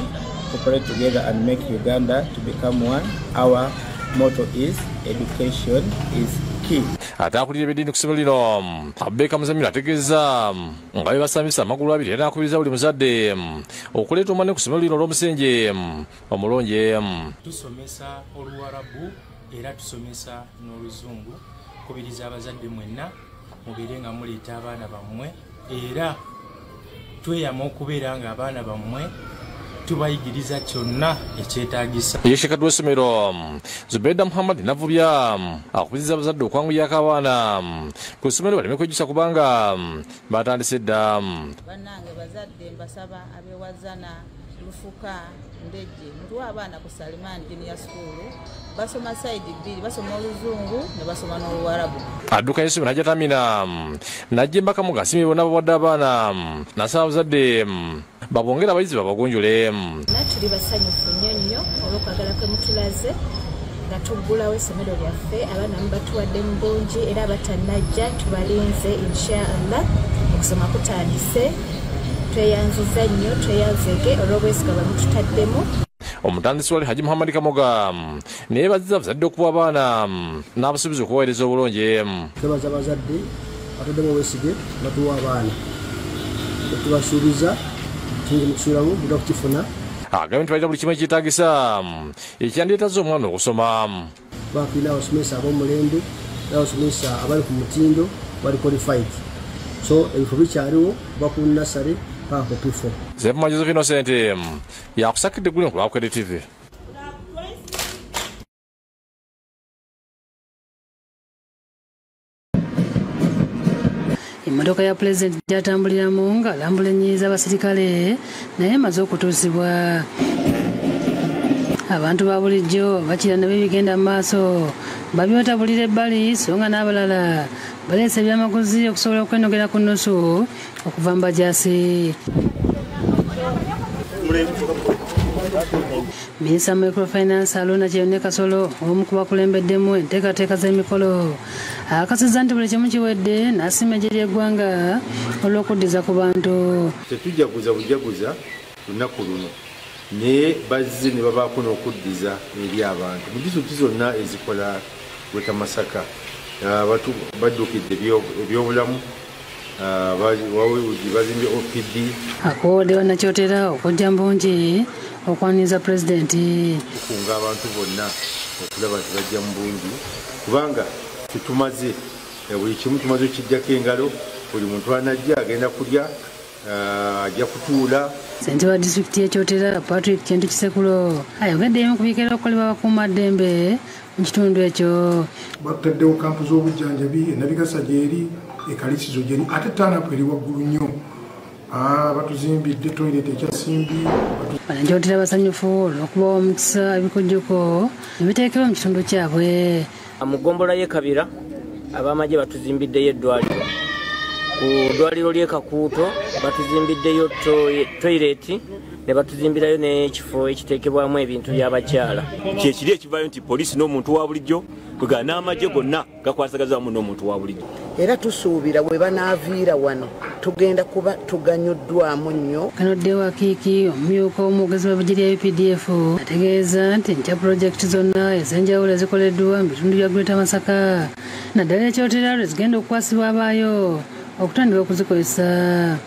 cooperate together and make Uganda to become one. Our motto is education is key. Ate akulira ebyeddiini ku ssomero lino Abubaker Muzamiru ategeeza nga bwe basambisa amagulu abiri era n'akubiriza buli muzadde okuleeta omwana ku ssomero lino olw'omusingi omulungi. Tusomesa Oluwarabu era tusomesa n'Oluzungu. Kubiriza abazadde mwenna mubeere nga muleeta abaana bammwe, era Tweyama okubeera nga abaana bammwe tubayigiriza kyonna ekyetaagisa. Yeshekadde w'essomero Zubeda Muhammad Navubya akubiriza abazadde okwanguyako abaana ku ssomero baleme kwejjusa kubanga batandise dda. Bannange bazadde mbasaba ab'ewazana Lufuka Ndejje mutuwe abaana ku Salimani Junior School basoma sayidi bbiri, basoma oluzungu ne basoma n'oluwarabu. Adduka y'essomero Hajjat Amina n'ajja embaka mu gasimye bonna bawadde abaana n'asaba abazadde babongere abayizi babagunjule. Tuli basanyufu nnyo nnyo olw'okwagala kwe mutulaze nga tuggulawo essomero lyaffe, abaana mubatuwadde mu bungi era abatannajja tubalinze insha Allah. Okusoma kutandise, tweyanziza nnyo, tweyanzege olw'obwesiga bwe mututaddemu. Omutandisi wali Haji Muhammad Kamoga naye bazza abazadde okuwa abaana n'abasuubiza okubaweereza obulungi. Twebaza abazadde bataddemu obwesige batuwa abaana, tubasuubiza kingi mukusuulamu mujja kukifuna. Agambye nti balina buli kimu ekyetaagisa ekyandireetaza omwana okusoma. Tulina abasomesa ab'omulembe n'abasomesa abali ku mutindo bali qualified, so ebifo bikyaliwo kuva ku nursery paka ku P4. Zepuma Joseph Innocent yakusakidde eggulire ku Lwabukedde TV. Emmotoka ya pulezidenti gy'atambuliramu ng'alambula ennyiriri z'abasirikale naye emaze okutuusibwa. Abantu ba bulijjo bakira nabyo ebigenda mu maaso babyotabulira ebbali, so nga n'abalala baleese ebyamaguzi okusobola okwenogera ku nnusu okuva mu bajaasi. Minisita Microfinance Haruna Kyeyune Kasolo omu ku bakulembeddemu enteekateeka z'emikolo akakasizza nti buli kimu kiwedde n'asiima eggye ly'eggwanga olw'okuddiza ku bantu. Tetujaguza bujaguza lunaku luno, naye bazze ne babaako n'okuddiza eri abantu mu disitulikiti zonna ezikola Greater Masaka. Baddukidde ebyobulamu, bazimbye OPD. Akoowodde bannakyotera okujja mu bungi okwaniriza pulezidenti. Tukunga abantu bonna okulaba nti bajja mu bungi kubanga tetumaze buli kimu tumaze okukiggyako engalo, buli muntu anajja agenda kulya, ajja kutuula. Ssentebe wa disitulikiti y'e Kyotera Patrick Kintu Kisekulo ayogedde ebimu ku bikeera okukolebwa abakuumaddembe mu kitundu ekyo. Bataddewo kampu z'obujjanjabi, Nabigasa gy'eri, ekalisizo gy'eri, ate taanapu eri waggulu nnyo. Batuzimbidde toyireti ekyasimbi. Bannakyotera basanyufu olw'okubawa omukisa ebikujjuko ne biteekebwa mu kitundu kyabwe. Mu ggombolola y'e Kabira ab'amagye batuzimbiddeyo eddwaliro. Ku ddwaliro ly'e Kakuuto batuzimbiddeyo toyireti ne batuzimbirayo n'ekifo ekiteekebwamu ebintu by'abakyala. Kyekiri ekivaayo nti poliisi n'omuntu wa bulijjo kwegala n'amagye gonna gakwasagaza wamu n'omuntu wa bulijjo. Era tusuubira bwe banaaviira wano tugenda kuba tuganyuddwamu nnyo. Kanodde Wakiiki omumyuka w'omwogezi w'eggye lya UPDF ategeeza nti enkya pulojekiti zonna ez'enjawulo ezikoleddwa mu bitundu bya Greater Masaka naddala ekyotera lwe zigenda okukwasibwa abaayo okutandika okuzikozesa.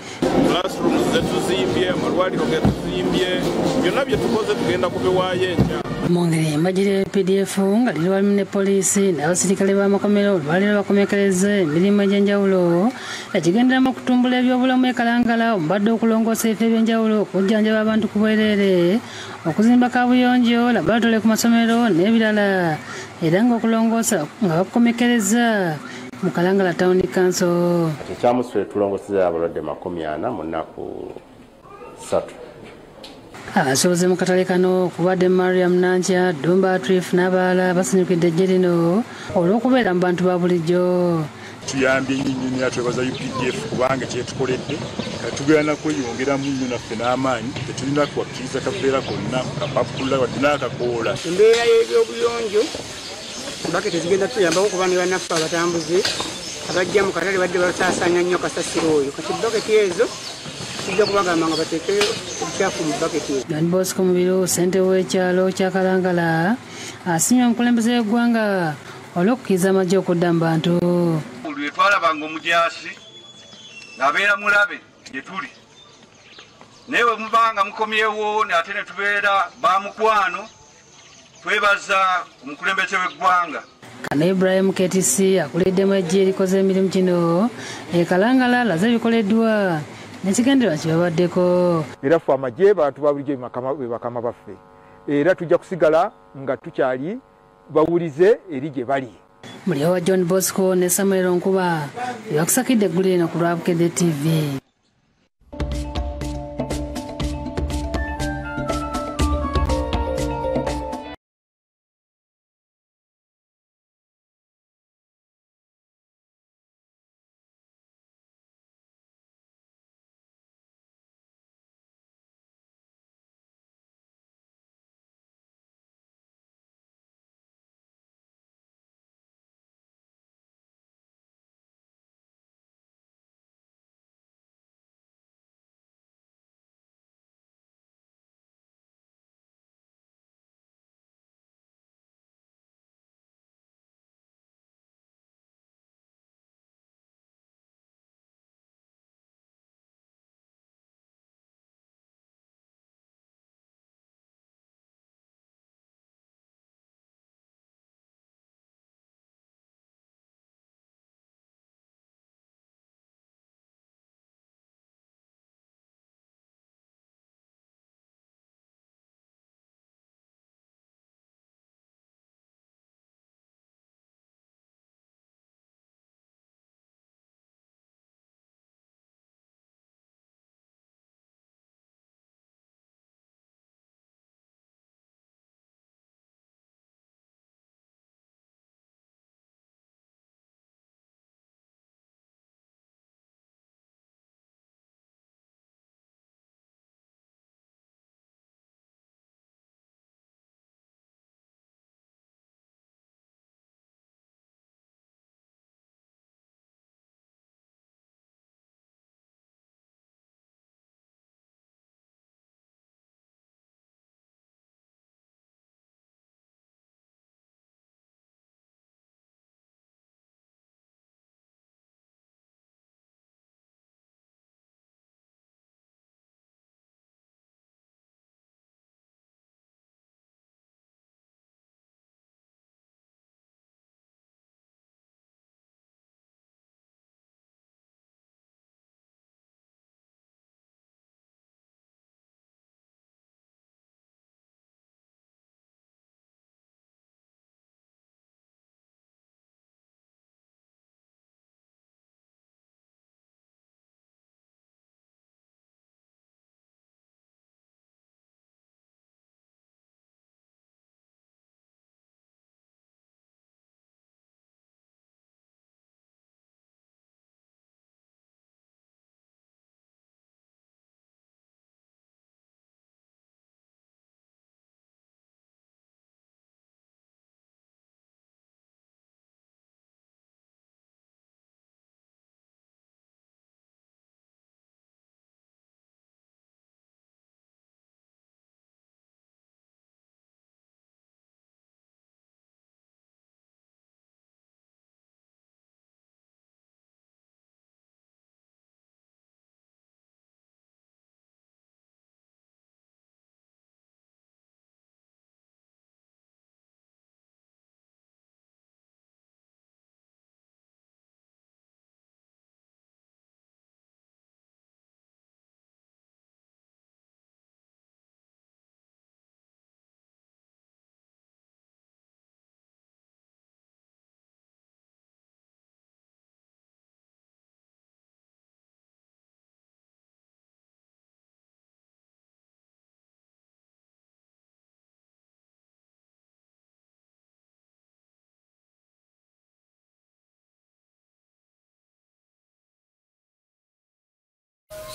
Classrooms zetuzimbye, amalwaliro getuzimbye, byonna bye tukoze tugenda kubiwaayo enkya. Mu ngeri amagye lya UPDF nga liri wamu ne poliisi n'abasirikale b'amakomero olwaleero bakomekereza emirimu egy'enjawulo ekigenderamu okutumbula ebyobulamu e Kalangala omubadde okulongoosa ebifo eby'enjawulo, okujjanjaba abantu ku bwereere, okuzimba kaabuyonjo, laboratole ku masomero n'ebirala, era ng'okulongoosa nga bakukomekereza mu Kalangala Town Council. Ekyamusule tulongoosezza abalwadde 40 mu nnaku 3. Abasuubuzi mu katale kano okubadde Mariam Nankya, Dumba Atrif n'abalala basanyukidde eggye lino olw'okubeera mu bantu ba bulijjo. Tuyambye nnyo nnyo era twebaza UPDF kubanga kyetukoledde kati tugenda kweyongeramu nnyo naffe n'amaanyi, tetulina kuwakkiriza kaveera konna kapapula wadde n'akakoola. Embeera y'ebyobuyonjo bakete zigenda tuyambako kuba ne bannaffe abatambuze abajja mu katale badde basaasaanya nnyo kasasiro oyo, kati baketi ezo tujja kubagamba nga bateekeyo obukyafu mu baketi ezo. Don Bosco Mubiru ssentebe w'ekyalo kya Kalangala asiimye omukulembeze w'eggwanga olw'okukkiriza amagye okudda mu bantu. Lwe twalabanga omujaasi ng'abeera mulabe gye tuli, naye bwe mubanga mukomyewo ate ne tubeera bamukwano, twebaza omukulembeze w'eggwanga. Kano Ibrahim KTC akuliddemu eggye erikoze emirimu gino e Kalangala alaze ebikoleddwa N'ekigendererwa kye babaddeko. Era ffe amagye bantu ba bulijjo bakama baffe, era tujja kusigala nga tukyali bawulize eri gye bali. Mulyowa John Bosco ne Samuel Nkuba yakusakidde eggulire eno ku lwa Bukedde TV.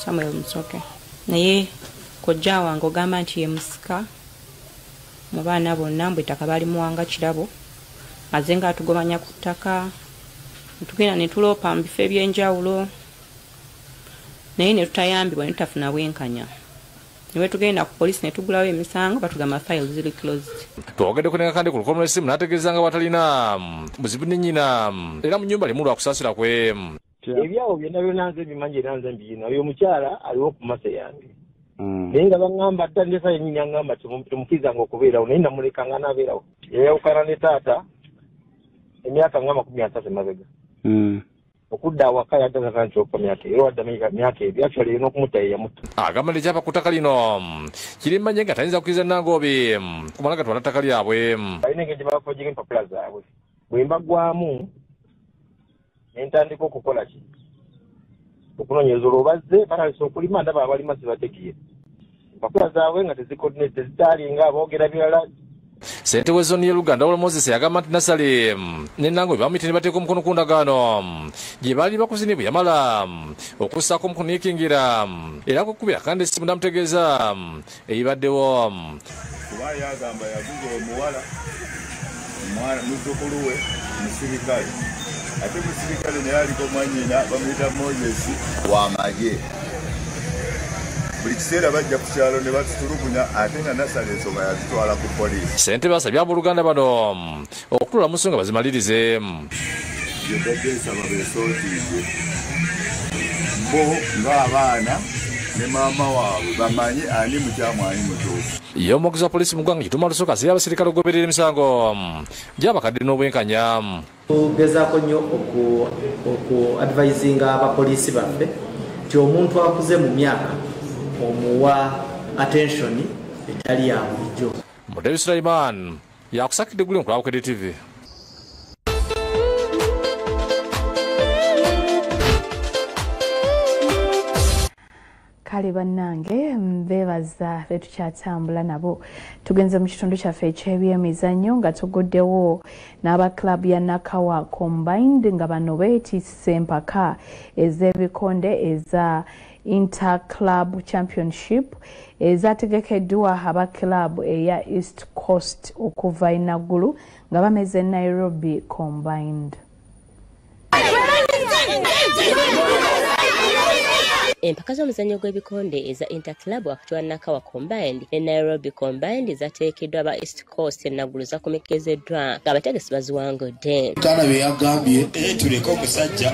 Samuel Musoke. Naye kojja wange ogamba nti ye musika mu baana bonna mbu ettaka baalimuwanga kirabo, aze ng'atugobanya ku ttaka, tugenda ne tuloopa mu bifo eby'enjawulo naye ne tutayambibwa ne tutafuna bwenkanya. Ne bwe tugenda ku poliisi ne tugulawo emisango batugamba files ziri closed. Twogeddeko ne Kakande ku lukomo lw'essimu n'ategeeza nga bw'atalina buzibu ne nnyina era mu nnyumba limu lwa kusaasira kwe. Ebyawo byonna byonna nze mbimanyi era nze mbiyina. Oyo omukyala aliwo ku masa yange. Naye nga baŋŋamba dda ndesa yennyini aŋŋamba temukkiririzanga okubeerawo naye namulekanga n'abeerawo. Yayawukana ne taata emyaka nga 30 emabega. Okudda awaka yadda atandise okufa myaka era wadda myaka ebyo actually n'okumutta ye yamutta. Agamba nti ekyapa ku ttaka lino kirimanye nga tayinza kukkiriza Nangobi kumala gatwala ttaka lyabwe. Balina engeri gye bakoginga empapula zaabwe. Bwe mbagwamu ne ntandika okukola ki? Okunoonyereza olwo bazze batandise okulima ndaba abalima sibategeera. Empapula zaabwe nga tezikoordinate tezitaalinga boogera birala. Ssentebe w'ezzooni y'e Luganda Wolo Moses yagamba nti Nassali ne Nangobi bamuyita ne bateeka omukono ku ndagaano gye baali bakoze ne bwe yamala okussaako omukono yeekingira era kwekubira kandi essimu n'amutegeeza ebibaddewo. Kuba yagamba yaguza omuwala muzzukulu we musirikale ate musirikale naye aliko mwannyina bamuyita Moses w'amagye. Buli kiseera bajja ku kyalo ne batutulugunya ate nga Nassali ensonga yazitwala ku poliisi. Ssentebe asabye abooluganda bano okutuula mu nsonga bazimalirize. Byebadde nsaba beesootiize bo ng'abaana ne maama waabwe bamanye ani mukyamu ani mutuufu. Ye omwogezi wa poliisi mu ggwanga Kituuma Lusooka asabye abasirikale okugoberera emisango gy'abakadde n'obwenkanya. Tugezaako nnyo oku advisinga abapoliisi baffe nti omuntu akuze mu myaka omuwa attention etali ya bulijjo. Mudebi Sulaiman yakusakidde guli mu Bukedde TV. Kale bannange mbebaza betukyatambula nabo. Tugenze mu kitundu kyaffe eky'ebyemizannyo nga tuguddewo n'aba club ya Nakawa Combined nga bano beetisse empaka ez'ebikonde eza Inter-Club Championship ezategekeddwa aba club eya East Coast okuva e Naggulu nga bameze Nairobi Combined. Empaka z'omuzannyo gw'ebikonde eza Interclub wakati wa Nakawa Combined ne Nairobi Combined zateekeddwa aba East Coast e Naggulu zakomekkezeddwa ng'abategesi baziwangudde. Tuleke omusajja.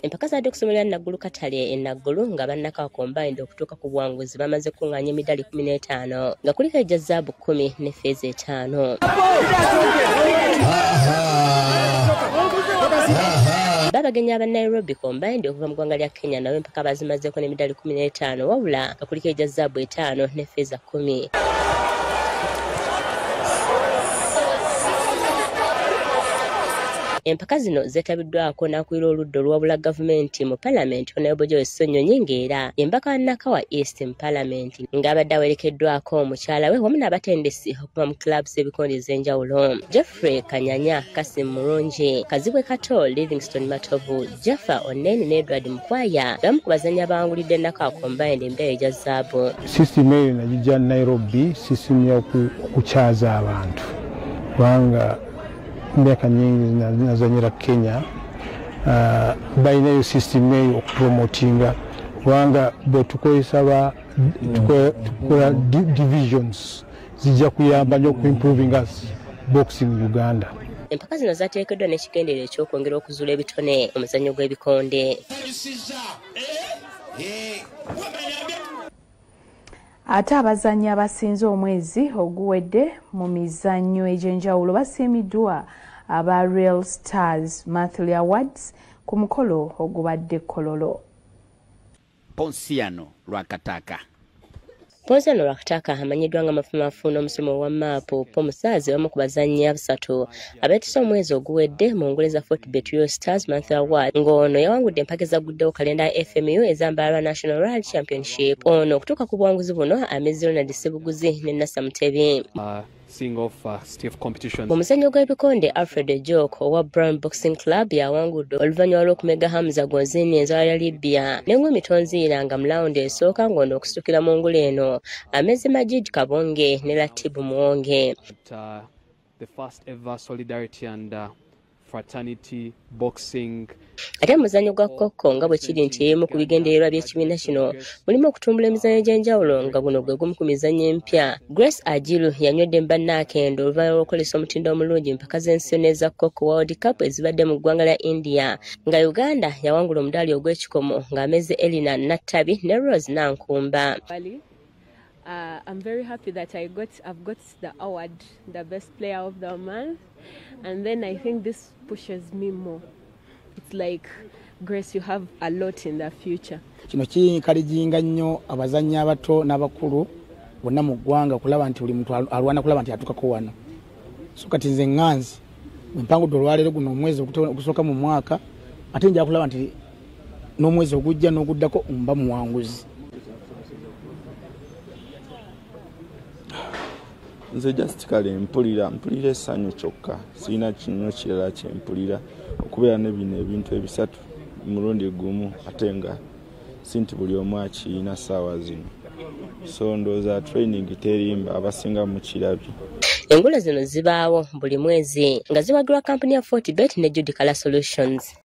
Empaka zaadde kusomerera Naggulu Katale e Naggulu nga bannakawa Combined okutuuka ku buwanguzi bamaze kuŋŋaanya emidaali 15 nga kuliko egya zaabu 10 ne feeza 5. Babagenyi aba Nairobi Combined okuva mu ggwanga lya Kenya nabo empaka bazimazeeko n'emidaali 15 wabula nga kuliko egya zaabu 5 ne feeza 10. Empaka zino zeetabiddwako n'akulira oludda oluwabula gavumenti mu paalamenti Honorable Joyce Ssenyonyi ng'era embaka wa Nakawa East mu paalamenti ng'abadde awerekeddwako omukyala we wamu n'abatendesi okuva mu clubs ebikonde ez'enjawulo Jeffrey Kanyanya, Kasim Mulungi, Kazibwe Kato, Livingstone Matovu, Jaffa Oneni ne Edward Mukwaya bamu ku bazannyi abawangulidde Nakawa Combined emidaali egya zaabu. Sisitimu eyo nagijja Nairobi, sisitimu y'okukyaza abantu kubanga myaka nyingi nazanyira Kenya, balinayo system eyo okupromotinga kubanga bwe tukozesa tukola divisions zijja kuyamba nnyo okuimproving us boxing Uganda. Empaka zino zateekeddwa n'ekigendererwa eky'okwongera okuzuula ebitone mu muzannyo gw'ebikonde. Ate abazannyi abasinze omwezi oguwedde mu mizannyo egy'enjawulo basiimiddwa aba Real Stars Monthly Awards ku mukolo ogubadde Kololo. Ponsiano Lwakataka. Ponsiano Lwakataka amanyiddwa nga Mafumafu n'omusomo wa maapu Pomusaazi bamu ku bazannyi abasatu abeetisse omwezi oguwedde mu ngule za Fortebet Real Stars Monthly Award ng'ono yawangudde empaka ezaguddewo kalenda ya FMU ez'Mbarara National Rally Championship. Ono okutuuka ku buwanguzi buno amezze Ronald Ssebuguzi ne Nassa Mutebi. Mu muzannyo gw'ebikonde Alfred Ejok owa Brown Boxing Club yawangudde oluvannyuma lw'okumega Hamza Gonzini enzala ya Libya n'engumi tonziira nga mu lawundi esooka ng'ono okusitukira mu ngule eno ameze Majid Kabonge ne Latibu Muwonge. The first ever solidarity and fraternity boxing. Ate muzannyo gwa Koko nga bwe kiri nti emu ku bigendererwa by'ekibiina kino mulimu okutumbula emizannyo egy'enjawulo nga guno gwe gumu ku mizannyo empya. Grace Ajilu yanywedde Mbannakendo oluvannyuma lw'okukozesa omutindo omulungi mpaka z'ensi n'eza Koko World Cup ezibadde mu ggwanga lya India nga Uganda yawangula omudaali ogw'ekikomo ng'ameze Elina Nattabi ne Rose Nankumba. I'm very happy that I've got the award, the best player of the month, and then I think this pushes me more. It's like, Grace, you have a lot in the future. Kino kinkalijinga nnyo abazannyi abato n'abakulu bonna mu ggwanga okulaba nti buli muntu alwana kulaba nti atuukako wano. So kati nze ŋŋanzi bwe mpangudde olwaleero guno omwezi ogusooka mu mwaka, ate nja kulaba nti n'omwezi ogujja n'oguddako mba muwanguzi. Nze just kale mpulira essanyu kyokka, sirina kinyo kirala kye mpulira okubeera ne bino ebintu ebisatu mulundi gumu, ate nga si nti buli omu akirina ssaawa zino. So ndowooza training terimba, abasinga mukirabye. Engule zino zibaawo buli mwezi nga ziwagirwa kampuni ya Fortebet ne Judicala Solutions.